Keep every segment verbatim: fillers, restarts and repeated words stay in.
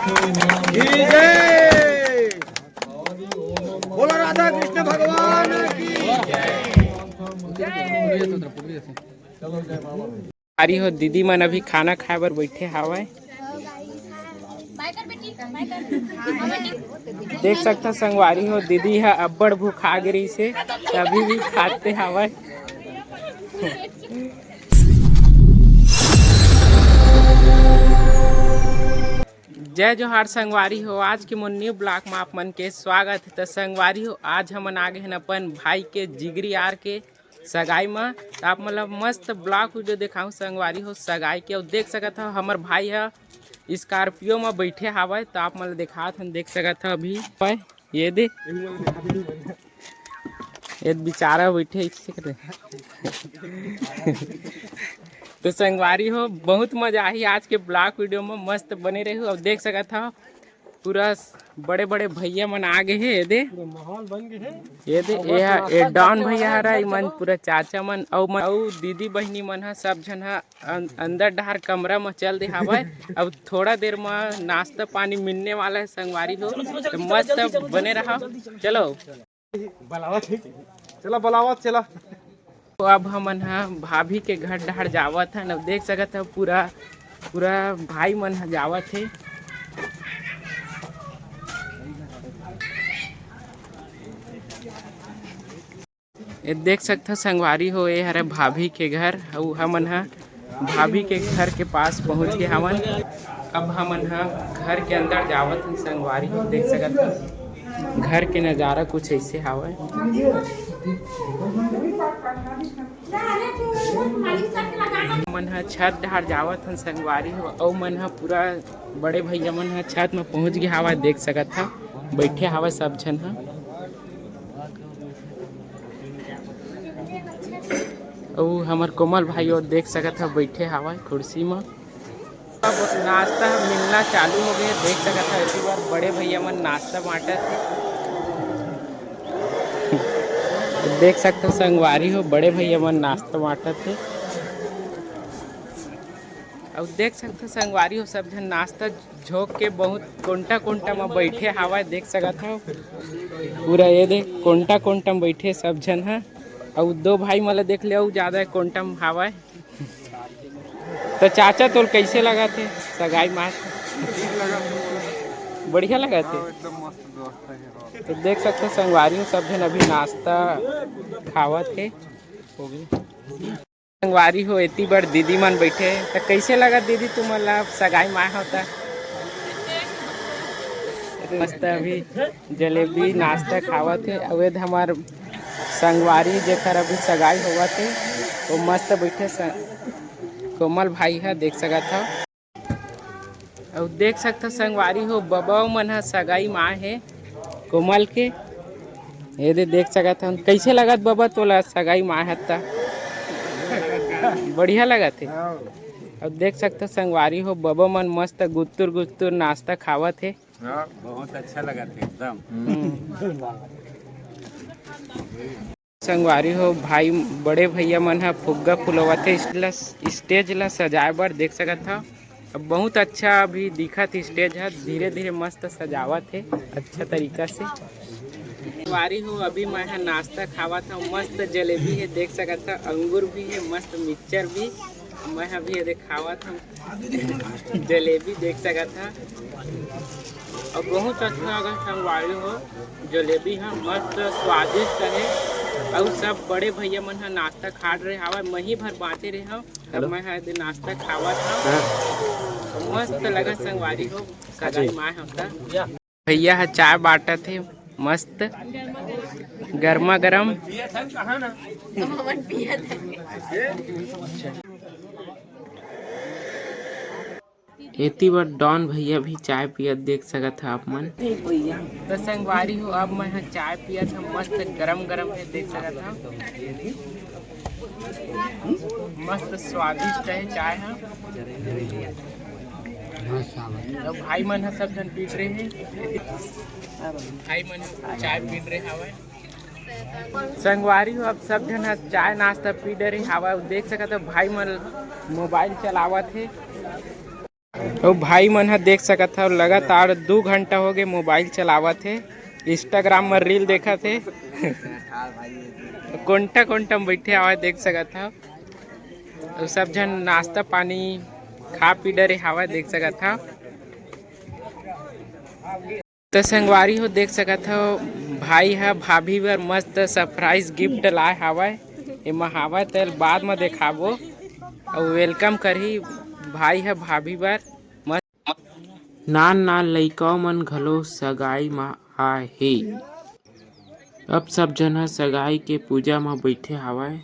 की जय। बोलो राधा कृष्ण भगवान की। संगवारी हो, दीदी मन अभी खाना खाए बर बैठे हावय। देख सकथव संगवारी हो, दीदी ह अब्बड़ भुखा गे रहिसे, तभी भी खाते हावय। जय जोहार संगवारी हो, आज के मोर न्यू ब्लॉग में आप मन के स्वागत है। तो संगवारी हो, आज हमन आ गए हैं अपन भाई के जिगरी आर के सगाई में। तो आप मन ला मस्त ब्लॉग वीडियो दिखाऊं संगवारी हो सगाई के। अउ देख सकत हो हमर भाई ह स्कॉर्पियो में बैठे हावय, तो आप मन ला दिखात हन, देख सकत हो अभी ये दे। ये बेचारा बैठे इससे करे। तो संगवारी हो, बहुत मजा आही आज के ब्लॉग वीडियो में, मस्त बने रहू। अब देख सकत हो पूरा बड़े बड़े भैया मन आ गए हे। ये दे, पूरा माहौल बन गए हे। ये दे, ये ह-, ये डॉन भैया हरा, इमन पूरा चाचा मन अउ मन, अउ दीदी बहिनी मन ह, सब झन ह अं-, अंदर डहार कमरा म चल दे हावय। अब थोड़ा देर म नाश्ता पानी मिलने वाला है संगवारी हो, तो मस्त बने रहा। चलो। बुलावत हे। चला, बुलावत, चला। तो अब हमन ह भाभी के घर डहार जावत हन। अब देख सकत ह पूरा, पूरा भाई मन ह जावत हे। ये देख सकत ह संगवारी हो, ये हरे भाभी के घर, अउ हमन ह भाभी के घर के पास पहुंच गए हावन। अब हमन ह घर के अंदर जावत हन संगवारी हो, देख सकत ह घर के नजारा कुछ ऐसे हावय। हमन ह छत डहार जावत हन संगवारी हो, अउ मन ह पूरा बड़े भैया मन ह छत म पहुंच गए हावय, देख सकत ह बैठे हावय सब झन ह। अउ हमर कोमल भाई और देख सकत ह बैठे हावय कुर्सी म। अब नाश्ता मिलना चालू हो गए, देख सकत ह एती बार बड़े भैया मन नाश्ता बांटत हे। देख सकत ह संगवारी हो, बड़े भैया मन नाश्ता बांटत हे। अउ देख सकत ह संगवारी हो, सब झन नाश्ता झोंक के बहुत कोंटा कोंटा म बैठे हावय, देख सकत हव पूरा ये दे कोंटा कोंटा म बैठे सब झन ह। अउ दो भाई मन ला देख ले, अउ ज्यादा कोंटा म हावय। तो चाचा तोल कैसे लगत हे सगाई मार? बढ़िया लगत हे। तो देख सकत हव संगवारी हो, सब झन अभी नाश्ता खावत हे। संगवारी हो, एती बर दीदी मन बैठे हे। त कइसे लगत दीदी तुमन ला सगाई म आए हव त? मस्त अभी जलेबी नाश्ता खावत हे। अउ एदे हमर संगवारी जेकर अभी सगाई होवत हे, वो मस्त बैठे स-, कोमल भाई ह, देख सकत हव। अउ देख सकथव संगवारी हो, बबा मन ह सगाई म आए हे कोमल के। ये दे देख सकत हन, कइसे लगत बबा तोला सगाई म आए हस त? बढ़िया लगत हे। अउ देख सकथव संगवारी हो, बबा मन मस्त गुत्तुर गुत्तुर नाश्ता खावत हे। हाँ, बहुत अच्छा लगत हे एकदम। हम्म। संगवारी हो, भाई, बड़े भैया मन ह फुग्गा फुलवाथे, स्टेज ला, स्टेज ला सजाए बर देख सकत हव। अब बहुत अच्छा अभी दिखत हे स्टेज ह, धीरे धीरे मस्त सजावत हे अच्छा तरीका से। संगवारी हो, अभी मैं ह नाश्ता खावत हव, मस्त जलेबी हे देख सकत हव, अंगूर भी हे, मस्त मिक्सचर भी। मैं ह अभी ये देखावत हव जलेबी देख सकत ह, अउ बहुत अच्छा लगा संगवारी हो। जलेबी ह मस्त स्वादिष्ट हे, अउ सब बड़े भैया मन ह नाश्ता खात रहे हावय, मही भर बांचे रहे हव, अब मैं ह एदे नाश्ता खावत हव। हाँ। मस्त लगा संगवारी हो, सगाई माय ह त। भैया ह चाय बांटत हे, मस्त गरमा गरम। एती बर डॉन भैया भी चाय पियत देख सकत ह आप मन। त संगवारी हो, अब मैं ह चाय पियत ह, मस्त गरम गरम हे, देख सकत ह। मस्त स्वादिष्ट हे चाय ह। तो भाई मन ह सब झन पीत रहे हे, भाई मन ह चाय पीत रहे हवय। संगवारी हो, अब सब झन ह चाय नाश्ता पी डरे हवय। देख सकत हो भाई मन मोबाइल चलावत हे। अउ भाई मन ह देख सकत हव, लगातार दू घंटा हो गए मोबाइल चलावत हे, Instagram म reel देखत हे। कोंटा कोंटा म बइठे हवय, देख सकत हव। अउ सब झन नाश्ता पानी खा पी डरे हवय, देख सकत हव। त संगवारी हो, देख सकत हव, भाई ह भाभी बर मस्त surprise gift लाए हावय। एमा हावय तेल बाद म देखाबो, अउ welcome करही भाई ह भाभी बर। मस्त नान नान लइका मन घलो सगाई म आए हे। अब सब झन ह सगाई के पूजा म बइठे हावय।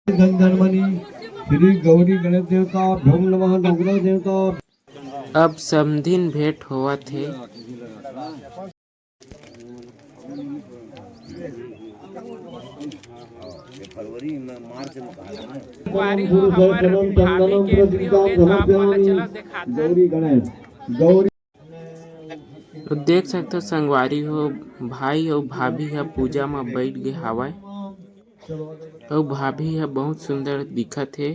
गंधर्वनी श्री गौरी गणेश देवता, भ्रम नमः नवग्रह देवता। अब समधिन भेंट होवत हे। फरवरी में, मार्च में कहा था ना। संगवारी हो, हमर भाभी के entry हो गए, तो आप मन ला चला देखात हन। गौरी गणेश, गौरी। तो देख सकथो संगवारी हो, भाई अउ भाभी ह पूजा म बइठ गे हावय। अउ भाभी ह बहुत सुंदर दिखत हे।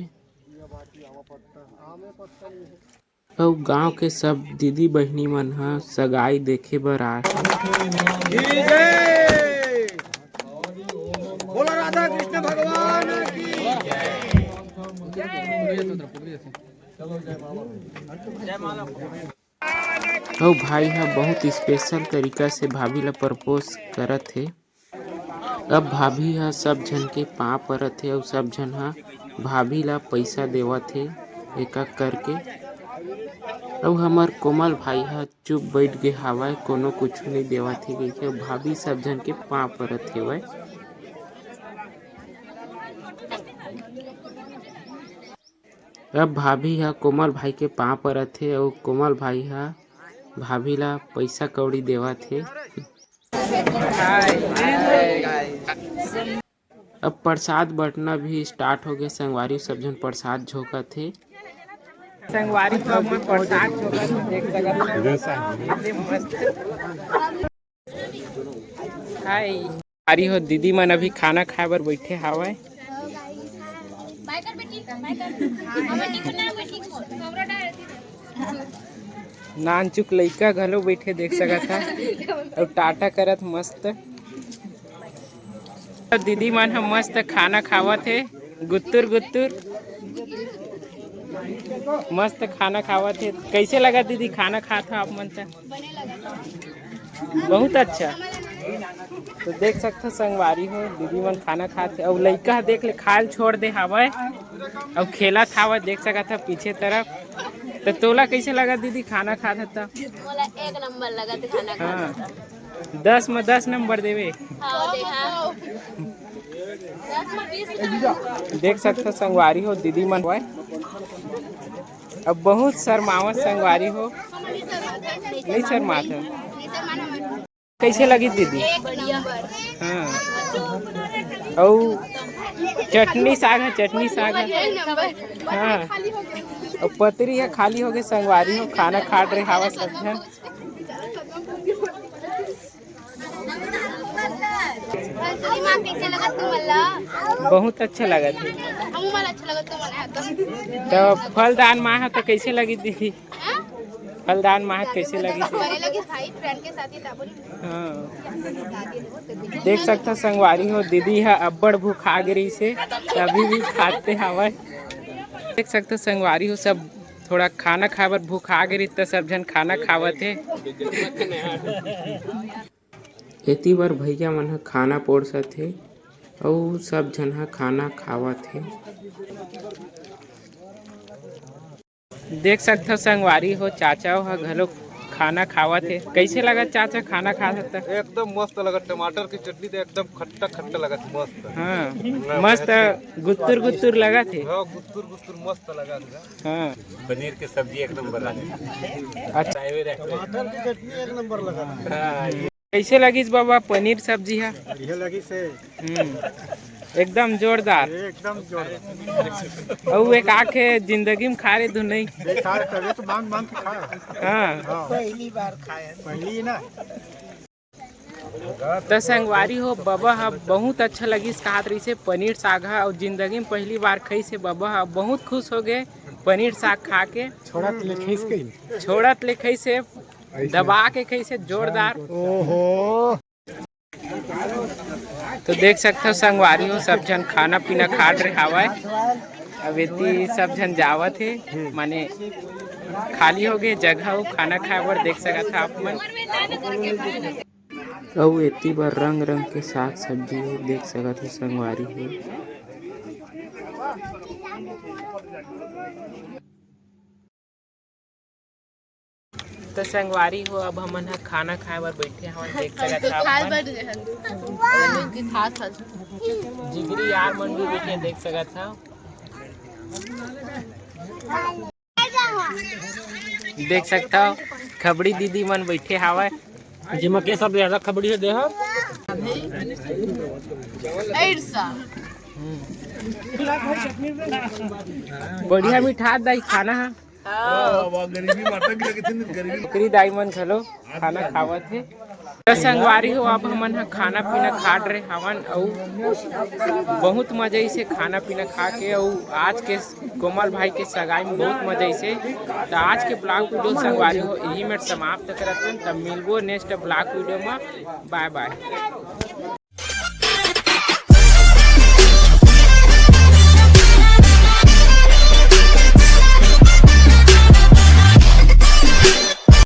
अउ गांव के सब दीदी बहिनी मन ह सगाई देखे बर आए हे। बोला राधा कृष्ण भगवान की। अउ भाई ह बहुत special तरीका से भाभी ला propose करत हे। अब भाभी ह सब झन के पाँव परत हे अउ सब झन ह भाभी ला पइसा देवत हे एक एक करके। अउ हमर कोमल भाई ह चुप बइठ गे हावय, कोनो कुछु नइ देवत हे कहिके। अउ भाभी सब झन के पाँव परत हेवय। अब भाभी ह कोमल भाई के पाँव परत हे अउ कोमल भाई ह भाभी ला पइसा कौड़ी देवत हे। अब प्रसाद बंटना भी start हो गए। संगवारी सब झन प्रसाद झोंकत हे। संगवारी सब मन प्रसाद झोंकत हे, देख सकत हव। हाय। संगवारी हो, दीदी मन अभी खाना खाए बर बइठे हावय। नानचुक लइका घलो बइठे, देख सकत हव, अउ टाटा करत मस्त। दीदी मन ह मस्त खाना खावत हे, गुत्तुर गुत्तुर मस्त खाना खावत हे। कइसे लगा दीदी, खाना खात हव आप मन त? बहुत अच्छा। तो देख सकथव संगवारी हो, दीदी मन खाना खात हे, अउ लइका ह देख ले, खाए ल छोड़ दे हावय, अउ खेलत हावय, देख सकत हव पीछे तरफ। तो तोला कइसे लगा दीदी, खाना खात हव त? मोला एक नंबर लगत खाना खात। हाँ, दस में दस नंबर देवे। हाँ, दे, हाँ। दस में बीस नंबर। देख सकथव संगवारी हो, दीदी मन होय, अब बहुत शर्मावत संगवारी हो, नहीं शर्मात हो। कइसे लगी दीदी? हाँ। अउ चटनी साग हे, चटनी साग हे। हाँ। अउ पतरी हे, खाली हो गए संगवारी हो, खाना खात रहे हावय सब झन। बहुत अच्छा लगत हे। तो फलदान माह तो कइसे लगी दीदी? फलदान माह कइसे लगी? बने लगी भाई, friend के साथ ही ताबो नहीं। हाँ। देख सकथव संगवारी हो, दीदी ह अब्बड़ भुखा गे रहिस हे, अभी भी खाते हावय। देख सकथव संगवारी हो, सब थोड़ा खाना खाए बर भुखा गे रहिस, त सब झन खाना खावत हे। एती बर भैया मन ह खाना परोसत हे अउ सब झन ह खाना खावत हे। देख सकथव संगवारी हो, चाचा ह घलो खाना खावत हे। कइसे लगत चाचा खाना खात हव त? एकदम मस्त लगत, टमाटर की चटनी तो एकदम खट्टा खट्टा लगत, मस्त। हाँ, हाँ, मस्त बेहतरीन। गुत्तुर गुत्तुर लगत हे। हाँ, गुत्तुर गुत्तुर मस्त लगत हे। हाँ। पनीर की सब्जी एक नंबर लगत हे। अच्छा। टमाटर की चटनी एक नंबर लगत हे। हाँ। कइसे लगिस बाबा पनीर सब्जी ह? बढ़िया लगिस हे। हम्म, एकदम जोरदार। एकदम जोरदार। अउ एक आखे जिंदगी में खा रे धुन नहीं। ये खा, तबे तो मांग मांग के खा। हाँ। हाँ। पहली बार खाए। पहली ना। त संगवारी हो, बाबा ह बहुत अच्छा लगिस, कहत रहिस हे पनीर साग ह, अउ जिंदगी में पहली बार खाइस हे बाबा ह, बहुत खुश हो गए। पनीर साग खा के छोड़त ले खइस कहीं। छोड़त ले खइसे, ऐसे। दबा के खइसे, जोरदार। ओहो। तो देख सकथव संगवारी हो, सब झन खाना पीना खात रहे हावय। अब एती सब झन जावत हे, माने खाली हो गए जगह हो खाना खाए बर, देख सकत हव आप मन। अउ एती बर रंग रंग के साग सब्जी हो, देख सकत हव संगवारी हो। तो संगवारी हो, अब हमन ह खाना खाए बर बैठे हवन, देख सकत हव खाए आप मन। बर जे हन। ओमन के खात हन। जिगरी यार मन भी बैठे, देख सकत हव। देख सकत हव, खबड़ी दीदी मन बैठे हावय। जेमा के सब ज्यादा खबड़ी हे देह। एड्स। बढ़िया मिठास दाई खाना ह। हाँ। वाह, वाह, गरीबी माता की लगे थी, गरीबी। एकरी दाई मन घलो खाना खावत हे। त संगवारी हो, अब हमन ह खाना पीना खात रहे हवन अउ बहुत मजा आइसे खाना पीना खा के। अउ आज के कोमल भाई के सगाई में बहुत मजा आइसे। त आज के ब्लॉग वीडियो संगवारी हो यही में समाप्त करत हन। त मिलबो नेक्स्ट ब्लॉग वीडियो में। बाय बाय।